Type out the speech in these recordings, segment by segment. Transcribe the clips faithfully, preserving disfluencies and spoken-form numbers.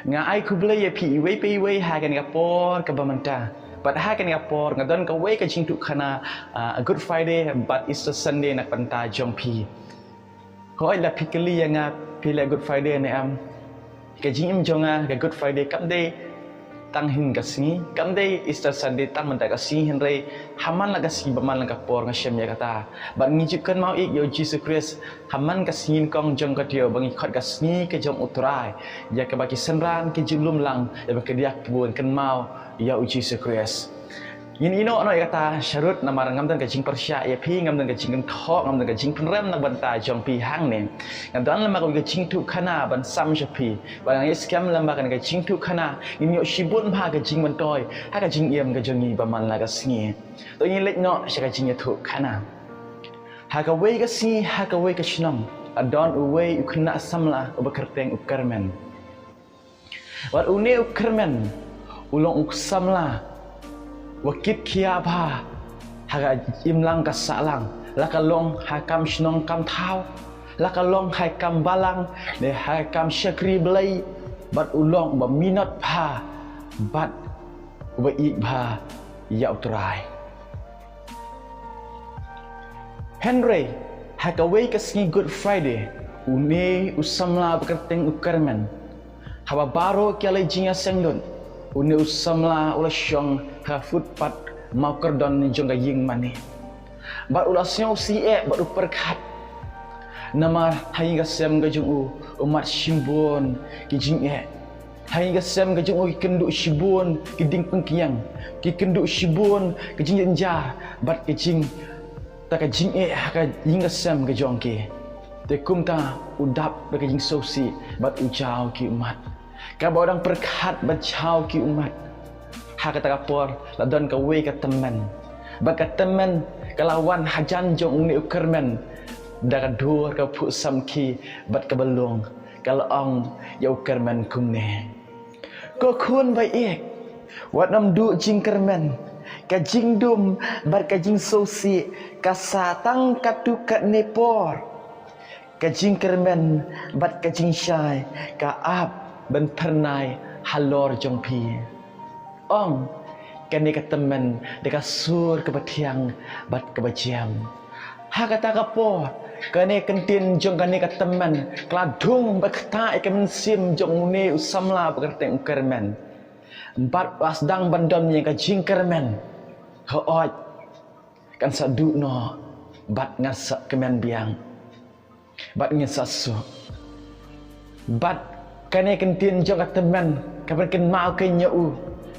Nga ai khublei ïa phi iwei pa iwei ha kane ka por kaba mynta. Bad ha kane ka por nga don kawei ka jingïathuhkhana, ah, Good Friday bad Easter Sunday na ka bynta jong phi. Hooid, lada phi kylli ïa nga, phi leh Good Friday ne em? Ka jingim jong nga, ka Good Friday kam dei tang hynne ka sngi, kam dei Easter Sunday tang mynta ka sngi, hynrei ha man la ka sngi bad man la ka por nga shem ïa kata. Bad ngi ju kynmaw ïa u Jisu Khrist ha man ka sngi nyngkong jong ka taïew ba ngi khot ka sngi ka jong u Trai, ïa kaba ki synran ki ju lum lang, ïa ba ki diak bun kynmaw ïa u Jisu Khrist. Ngin ïehnoh noh ïa kata sharud namar ngam don ka jingpyrshah ïa phi, ngam don ka jingkynthoh, ngam don ka jingpynrem na ka bynta jong phi hangne. Nga don lem bad ka jingïathuhkhana ban sam sha phi. Bad nga ngeit skhem lem bad ka jingïathuhkhana ngin ïoh shibun bha ka jingmyntoi ha ka jingim ka jong ngi ba man la ka sngi. To ngin leit noh sha ka jingïathuhkhana. Ha kawei ka sngi, ha kawei ka shnong, ka don uwei u khynnah samla uba kyrteng u Kyrmen. Bad une u Kyrmen u long u samla uba kit khia bha ha ka imlang ka sahlang, la ka long ha kam shnong kam thaw, la ka long ha kam balang ne ha kam shakri Blei, bad u long uba minot bha bad uba ïeit bha ïa u Trai. Hynrei ha kawei ka sngi Good Friday, une u samla uba kyrteng u Kyrmen, haba baroh ki la leit jingïaseng lut, une u samla u la shong ha footpath mawkyrdon jong ka ïing mane. Bad u la sngewsih eh bad u pyrkhat. Namar ha ïing ka sem ka jong u, u mad shibun ki jingeh. Ha ïing ka sem ka jong u ki kynduh shibun ki dieng pyngkiang, ki kynduh shibun ki jingjynjar bad ki jing, ta ka jingeh ha ka ïing ka sem ka jong ki. Te kumta u dap da ka jingsngewsih bad u jaw ki ummat. Kaba u dang pyrkhat bad jaw ki ummat, ha kata ka por la don kawei ka tymmen. Bad ka tymmen ka la wan hajan jong une u Kyrmen da ka dur kaba phuh samrkhie bad kaba lung. Ka la ong ïa u Kyrmen kumne: Ko khun ba ïeit, wat nym duh jingkyrmen. Ka jingdum bad ka jingsngewsih ka sah tang katto katne por. Ka jingkyrmen bad ka jingshai ka ap ban phyrnai halor jong phi. Ong kane ka tymmen da ka sur kaba thiang bad kaba jem. Ha kata ka por, kane ka ktien jong kane ka tymmen ka la dung bad ktah ïa ka mynsiem jong une u samla uba kyrteng u Kyrmen. Bad u la sdang ban don ïa ka jingkyrmen. Hooid, kan sa duh noh bad ngan sa kmen biang. Bad ngin sa suk. Bad kane ka ktien jong ka tymmen ka pynkynmaw kein ïa u.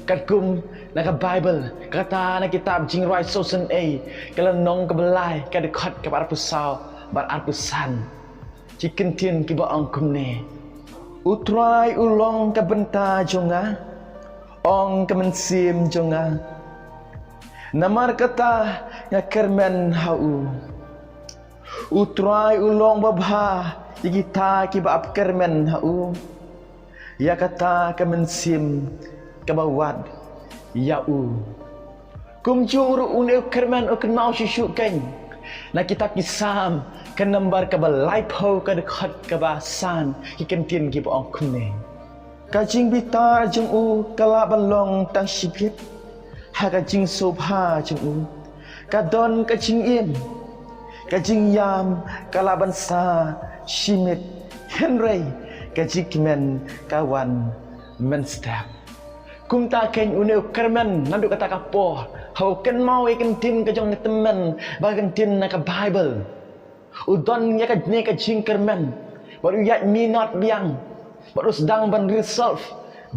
Katkum na ka Baibl, kata na kitab Jingrwai sawsynei, ka lynnong kaba lai, ka dkhot kaba arphew saw bad arphew san. Ki ktien kiba ong kumne: U Trai u long ka bynta jong nga, ong ka mynsiem jong nga. Namar kata nga kyrmen ha u. U Trai u long babha ïa kita kiba ap kyrmen ha u, ïa kata ka mynsiem kaba wad ïa u. Kumjuh ruh une u Kyrmen u kynmaw shuh shuh kein. Na kitab ki Salm ka number kaba laiphew, ka dkhot kaba san, ki ktien kiba ong kumne: Ka jingbitar jong u ka lah ban long tang shibit ha ka jingsngewbha jong u. Ka don ka jingim, ka jingïam ka lah ban sah shi miet, hynrei ka jingkmen ka wan mynstep. Kumta kein une u Kyrmen naduh kata ka por, haba u kynmaw ïa ka ktien ka jong ka tymmen bad ka ktien na ka Baibl, u don ïa kane ka jingkyrmen bad u ïaid minot biang bad u sdang ban resolve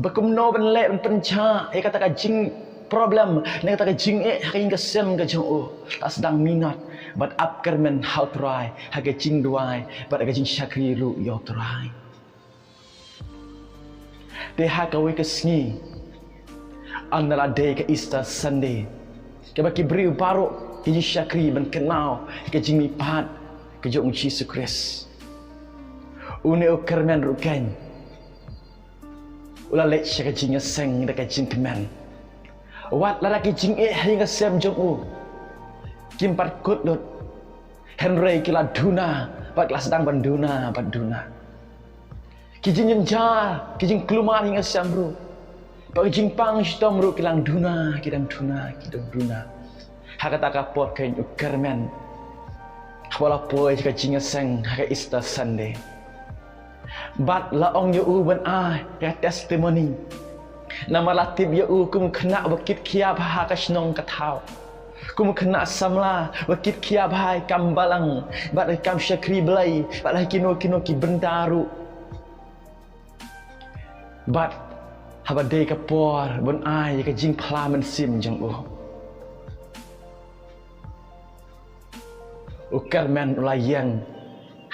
ba kumno ban leh ban pynjah ïa kata ka jingproblem ne kata ka jingeh ha ka ïing ka sem ka jong u. La sdang minot bad ap kyrmen ha u Trai ha ka jingduwai bad ha ka jingshakri ruh ïa u Trai. Te ha kawei ka sngi, ynda la dei ka Easter Sunday, kaba ki briew baroh ki ju shakri ban kynmaw ïa ka jingmihpat ka jong u Jisu Khrist, une u Kyrmen ruh kein u la leit sha ka jingïaseng da ka jingkmen. Wat lada ki jingeh ha ïing ha sem jong u kim pat kut lut, hynrei ki la duna bad ki la sdang ban duna bad duna. Ki jingjynjar, ki jingkulmar ïing ha sem ruh, bad ki jingpang shitom ruh ki dang duna, ki dang duna, ki dang duna. Ha kata ka por kein u kyrmen haba la poi sha ka jingïaseng ha ka Easter Sunday. Bad la ong ïa u ban ai ka testimony. Namar la tip ïa u kum u khynnah ba kit khia bha ha ka shnong ka thaw, kum u khynnah samla ba kit khia bha ha i kam balang bad ha i kam shakri Blei bad ha kino kino ki bynta ruh. Bad haba dei ka por ban ai ïa ka jingphla mynsiem jong u, u kyrmen u la ïeng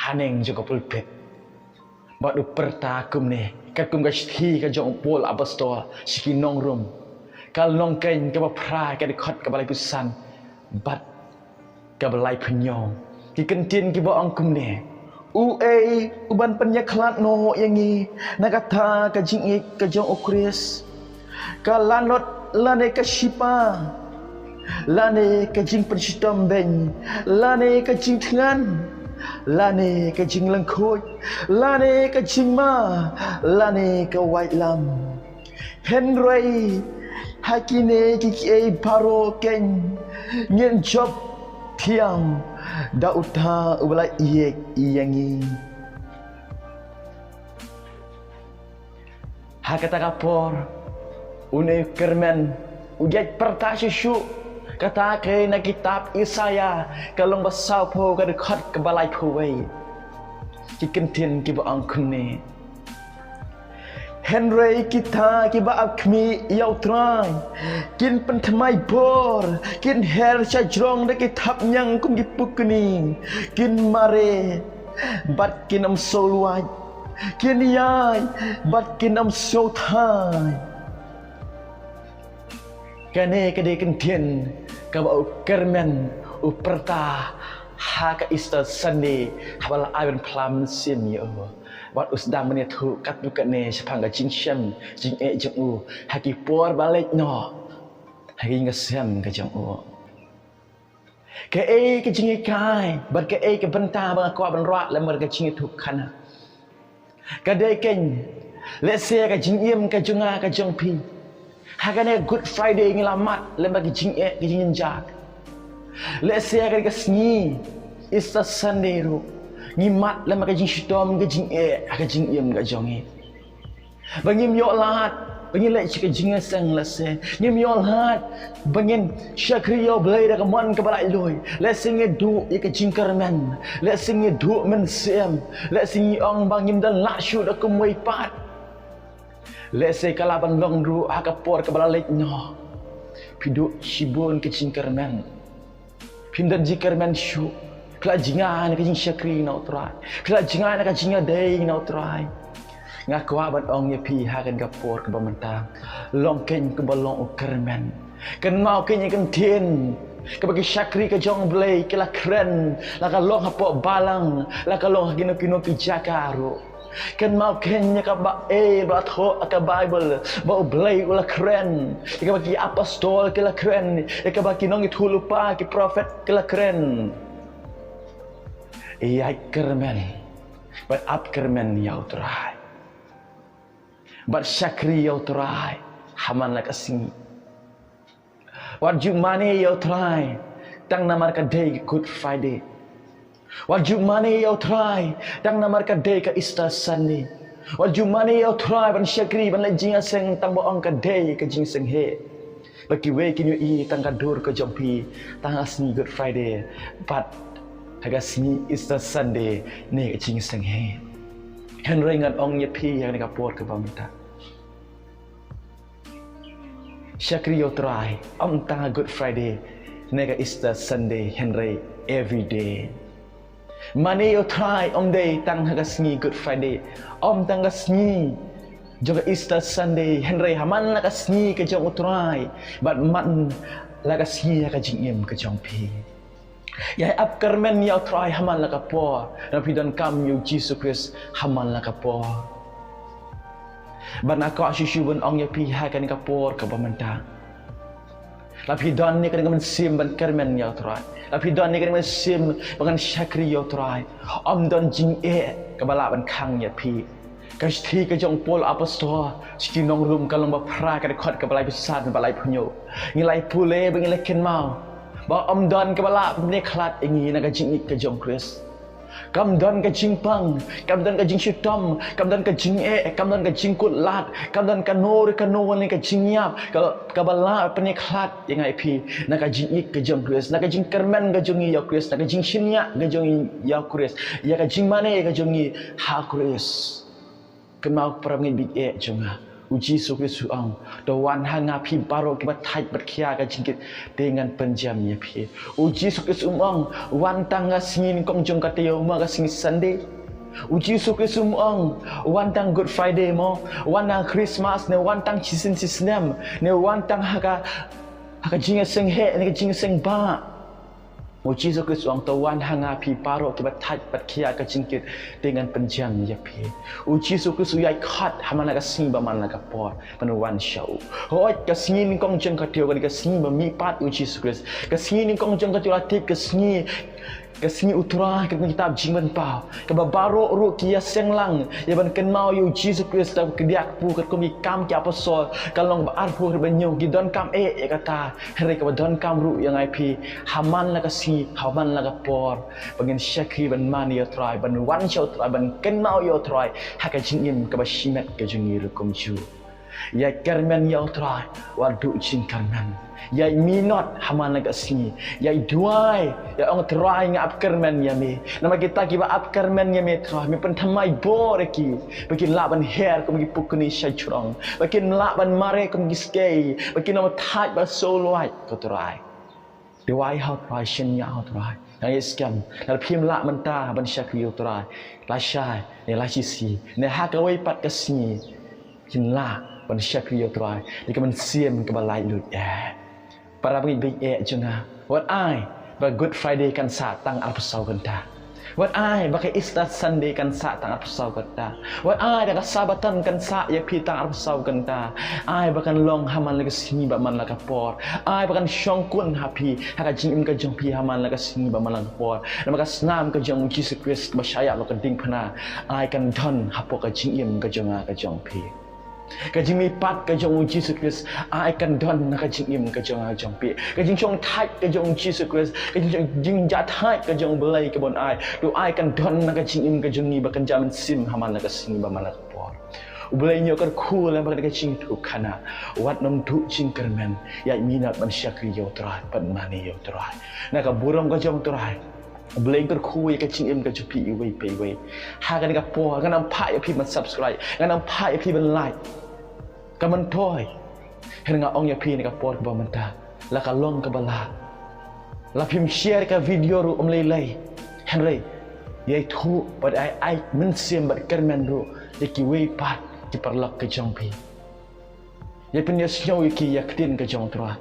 haneng jong ka pulpit bad u pyrta kumne, katkum ka shithi ka jong u Paul Apostol sha ki nong Rom, ka lynnong kein kaba phra, ka dkhot kaba laiphew san bad kaba laiphew hynñiew. Ki kyntien kiba ong kumne: Uei uban pynïakhlad noh ïa ngi na kata ka jingïeit ka jong u Khrist? Ka lanot lane ka shipa, lane ka jingpynshitom beiñ, lane ka jingthngan, lane ka jinglyngkhuid, lane ka jingma, lane ka waitlam? Hynrei ha kine kiei kiei baroh kein ngin jop thiam da uta uba la ïeit ïa ngi. Ha kata ka por une u kyrmen u ïaid pyrta shuh shuh kata kein na kitab Isaïah ka lynnong ba sawphew, ka dkhot kaba laiphew wei. Ki kyntien kiba ong kumne: Hynrei kita kiba ap khmih ïa u Trai kin pynthymmai bor, kin her sha jrong da ki thapniang kum ki pukni, kin mareh bad kin ym sngewlwait, kin ïaid bad kin ym sngewthait. Kane ka dei ka kyntien kaba u kyrmen u pyrta ha ka Easter Sunday haba la ai ban phla mynsiem ïa u. Wat u sdang ban ïathuh katto katne shaphang ka jingshem jingeh jong u ha ki por ba leit noh ha ka ïing ka sem ka jong u. Kaei ka jinghikai bad kaei ka bynta ba nga kwah ban rah lem bad ka jingïathuh khana? Ka dei kein, lehse ka jingim ka jong nga ka jong phi, ha kane Good Friday ngi la mad lem bad ka jingeh ka jingjynjar. Lehse ha kane ka sngi Easter Sunday ruh ngi mad lem bad ka jingshitom ka jingeh ha ka jingim ka jong ngi. Ba ngim ïoh lad ba ngin leit sha ka jingïaseng, lehse ngim ïoh lad ba ngin shakri ïa U Blei da ka mon kaba laitluid, lehse ngi duh ïa ka jingkyrmen, lehse ngi duh mynsiem, lehse ngi ong ba ngim don lad shuh da kumwei pat. Lehse ka lah ban long ruh ha ka por kaba la leit noh phi duh shibun ka jingkyrmen. Phim don jingkyrmen shuh. Phi la jngai na ka jingshakri na U Trai, phi la jngai na ka jingïadei na U Trai. Nga kwah ban ong ïa phi ha kane ka por kaba mynta, long kein kumba long u kyrmen. Kynmaw kein ïa ka ktien kaba ki shakri ka jong U Blei ki la kren, la ka long hapoh balang, la ka long ha kino kino ki jaka ruh. Kynmaw kein ïa kaba, eh, ba thoh ha ka Baibl ba U Blei u la kren, ïa kaba ki apostol ki la kren, ïa kaba ki nongïathuhlypa, ki prophet ki la kren. Ïaid kyrmen bad ap kyrmen ïa U Trai bad shakri ïa U Trai ha man la ka sngi. Wat ju mane ïa U Trai tang namar ka dei ka Good Friday. Wat ju mane ïa U Trai tang namar ka dei ka Easter Sunday. Wat ju mane ïa U Trai ban shakri, ban leit jingïaseng tang ba ong ka dei ka jingseng heh. Ba kiwei kin ïohi tang ka dur ka jong phi tang ha sngi Good Friday, bad ha ka sngi Easter Sunday ne ka jingseng heh. Hynrei ngan ong ïa phi ha kane ka por kaba mynta, shakri ïa U Trai ym tang ha Good Friday ne ka Easter Sunday, hynrei every day. Mane ïa U Trai ym dei tang ha ka sngi Good Friday, ym tang ka sngi jong ka Easter Sunday, hynrei ha man la ka sngi ka jong U Trai bad man la ka sngi ha ka jingim ka jong phi. Ïa ap kyrmen ïa U Trai ha man la ka por, namar phi donkam ïa U Jisu Khrist ha man la ka por. Bad nga kwah shuh shuh ban ong ïa phi ha kane ka por kaba mynta, la phi don ïa kane ka mynsiem ban kyrmen ïa U Trai, la phi don ïa kane ka mynsiem ba ngan shakri ïa U Trai, ym don jingeh kaba lah ban khang ïa phi. Ka shithi ka jong u Paul apostol sha ki nong Rom ka lynnong ba phra ka dkhot kaba laiphew san bad laiphew hynñiew. Ngi la ïa pule bad ngi la kynmaw ba ym don kaba lah ban pynkhlad ïa ngi na ka jingïeit ka jong u Khrist. Kam don ka jingpang, kam don ka jingshitom, kam don ka jingeh, kam don ka jingkut lad, kam don kano re kano kane ka jingïap ka, kaba lah ban pynkhlad ïa nga ïa phi na ka jingïeit ka jong u Khrist, na ka jingkyrmen ka jong ngi ïa u Khrist, na ka jingshaniah ka jong ngi ïa u Khrist, ïa ka jingmane ka jong ngi ha u Khrist. Kynmaw para bangeit baieit jong nga, u Jisu Khrist u ong, to wan ha nga phi baroh kiba thait bad khia ka jingkit, te ngan pynjem ïa phi. U Jisu Khrist um ong, wan tang ha ka sngi nyngkong jong ka taïew, mo, ka sngi Sunday. U Jisu Khrist um ong, wan tang Good Friday, mo, wan tang Christmas, ne wan tang shisien shisnem, ne wan tang ha ka, ha ka jingïaseng heh ne ka jingïaseng bah. U Jisu Khrist u ong, to wan ha nga phi baroh kiba thait bad khia ka jingkit, te ngan pynjem ïa phi. U Jisu Khrist u ïaid khot ha man la ka sngi bad man la ka por ban wan sha u. Hooid, ka sngi nyngkong jong ka taïew kane ka sngi ba mihpat ïa u Jisu Khrist. Ka sngi nyngkong jong ka taïew la tip ka sngi, ka sngi u Trai, katkum ka kitab Jingpynpaw, kaba baroh ruh ki ïaseng lang ïa ban kynmaw ïa u Jisu Khrist, da kaba kdiah kpu katkum ki Kam ki Apostol ka lynnong ba arphew, dkhot ba hynñiew, ki donkam eh ïa kata, hynrei kaba donkam ruh ïa nga ïa phi ha man la ka sngi, ha man la ka por, ba ngin shakri ban mane ïa u Trai, ban wan sha u Trai, ban kynmaw ïa u Trai ha ka jingim kaba shimet ka jong ngi ruh kumjuh. Ïa kyrmen ïa u Trai wat duh jingkyrmen. Ïa minot ha man la ka sngi. Ïa duwai, ïa ong, Trai, nga ap kyrmen ïa me. Namar kita kiba ap kyrmen ïa me, Trai, me pynthymmai bor ïa ki, ba kin lah ban her kum ki pukni shajrong, ba kin lah ban mareh kum ki skei, ba kin ym thait ba sngewlwait, ko Trai. Duwai ha u Trai, shaniah ha u Trai. Nga ngeit skhem, lada phim lah mynta ban shakri ïa u Trai, lashai ne lashisien ne ha kawei pat ka sngi, kin lah ban shakri ïa u Trai ïa ka mynsiem kaba laitluid eh. Para bangeit baieit jong nga, wat ai ba Good Friday kan sah tang arphew saw kynta. Wat ai ba ka Easter Sunday kan sah tang arphew saw kynta. Wat ai da ka Sabbaton kan sah ïa phi tang arphew saw kynta. Ai ba kan long ha man la ka sngi bad man la ka por. Ai ba kan shongkun ha phi, ha ka jingim ka jong phi ha man la ka sngi bad man la ka por. Namar ka snam ka jong u Jisu Khrist kaba shah ïap na ka diengphna, ai kan don hapoh ka jingim ka jong nga ka jong phi. Ka jingmihpat ka jong u Jisu Khrist ai kan don na ka jingim ka jong nga ka jong phi. Ka jingshongthait ka jong u Jisu Khrist, ka jingshong, jingjahthait ka jong u Blei kaba un ai, to ai kan don na ka jingim ka jong ngi ba kan jia mynsiem ha man la ka sngi bad man la ka por. U Blei un ïoh kyrkhu lem bad ka jingïathuhkhana. Wat nym duh jingkyrmen, ïa minot ban shakri ïa u Trai, ban mane ïa u Trai. Na ka burom ka jong u Trai, U Blei un kyrkhu ïa ka jingim ka jong phi iwei pa iwei. Ha kane ka por ngan ym phah ïa phi ban subscribe, ngan ym phah ïa phi ban like. Ka myntoi. Hynrei nga ong ïa phi, na ka por kaba mynta, la ka long kaba lah, la phim share ka video ruh ym lei lei, hynrei ïai thuh bad ai ai mynsiem bad kyrmen ruh ïa kiwei pat ki paralok ka jong phi. Ïa pynïasngew ïa ki ïa ka ktien ka jong u Trai.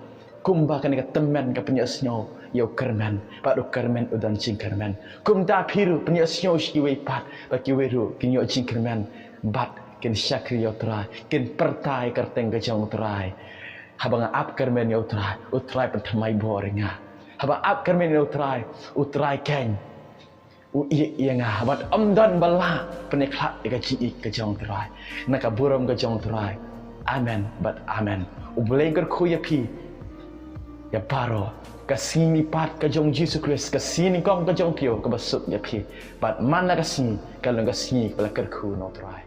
Kumba kane ka tymmen ka pynïasngew ïa u kyrmen, bad u kyrmen u don jingkyrmen, kumta phi ruh pynïasngew sha kiwei pat, ba kiwei ruh kin ïoh jingkyrmen bad kin shakri ïa u Trai, kin pyrta ïa ka kyrteng ka jong u Trai. Haba nga ap kyrmen ïa u Trai, u Trai pynthymmai bor ïa nga. Haba ap kyrmen ïa u Trai, u Trai keiñ u ïeit ïa nga bad ym don ba lah pynïakhlad ïa ka jingïeit ka jong u Trai. Na ka burom ka jong u Trai. Amen bad amen. U Blei un kyrkhu ïa phi ïa baroh. Ka sngi mihpat ka jong u Jisu Khrist, ka sngi nyngkong ka jong u taïew, kaba suk ïa phi. Bad man la ka sngi kan long ka sngi kaba la kyrkhu na u Trai.